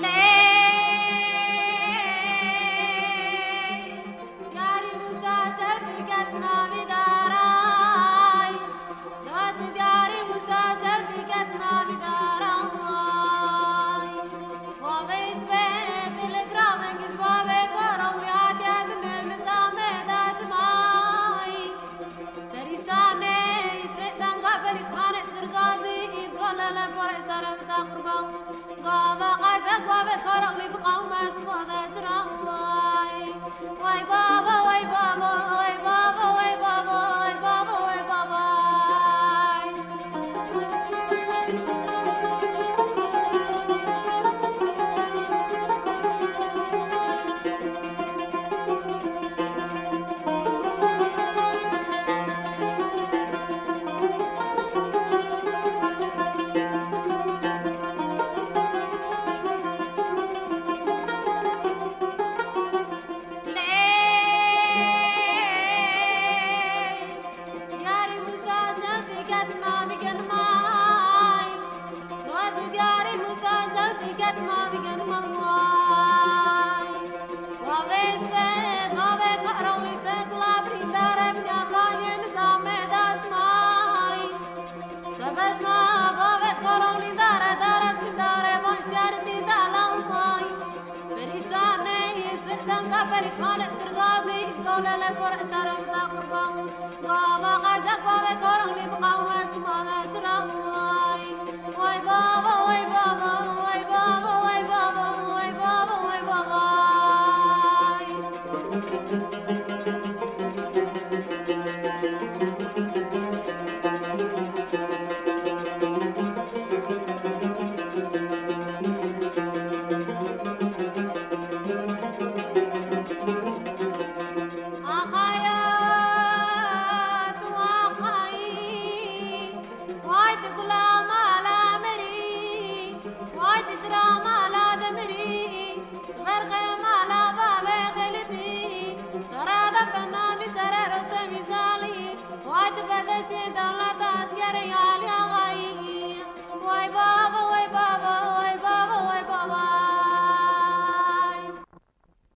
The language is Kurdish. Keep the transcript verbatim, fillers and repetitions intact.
Lê yarî Mûsa ser diket navî daray. Dotî diyarî Mûsa ser diket navî daray. Bavê Îsbê telegramekî ji bavê Koroglî hatiye dinê nizamê de çimayî. Perîşanê sê denga berî xanê kirgazî, îd gole le porê serê bida qurban. Gava qaytek bavê Koroglî bi qewm est bade çira. Way, way baba, way baba, way baba, way baba, way baba, way baba. Lê diyarî Mûsa ser diket navî genmay. Dotî diyarî Mûsa ser diket navî genmay. Bavê Îsbê, bavê Koroglî sê gula birîndare, binyakanê nizamê de çimay. Te bejna bavê Koroglî dare, dare zmîndare, van ziyaretî dalay. Perîşanê sê denga berî xanê kirgazî, gole le porê serê bida qurban. Gava qaytek bavê Koroglî bi qewm est bade çira.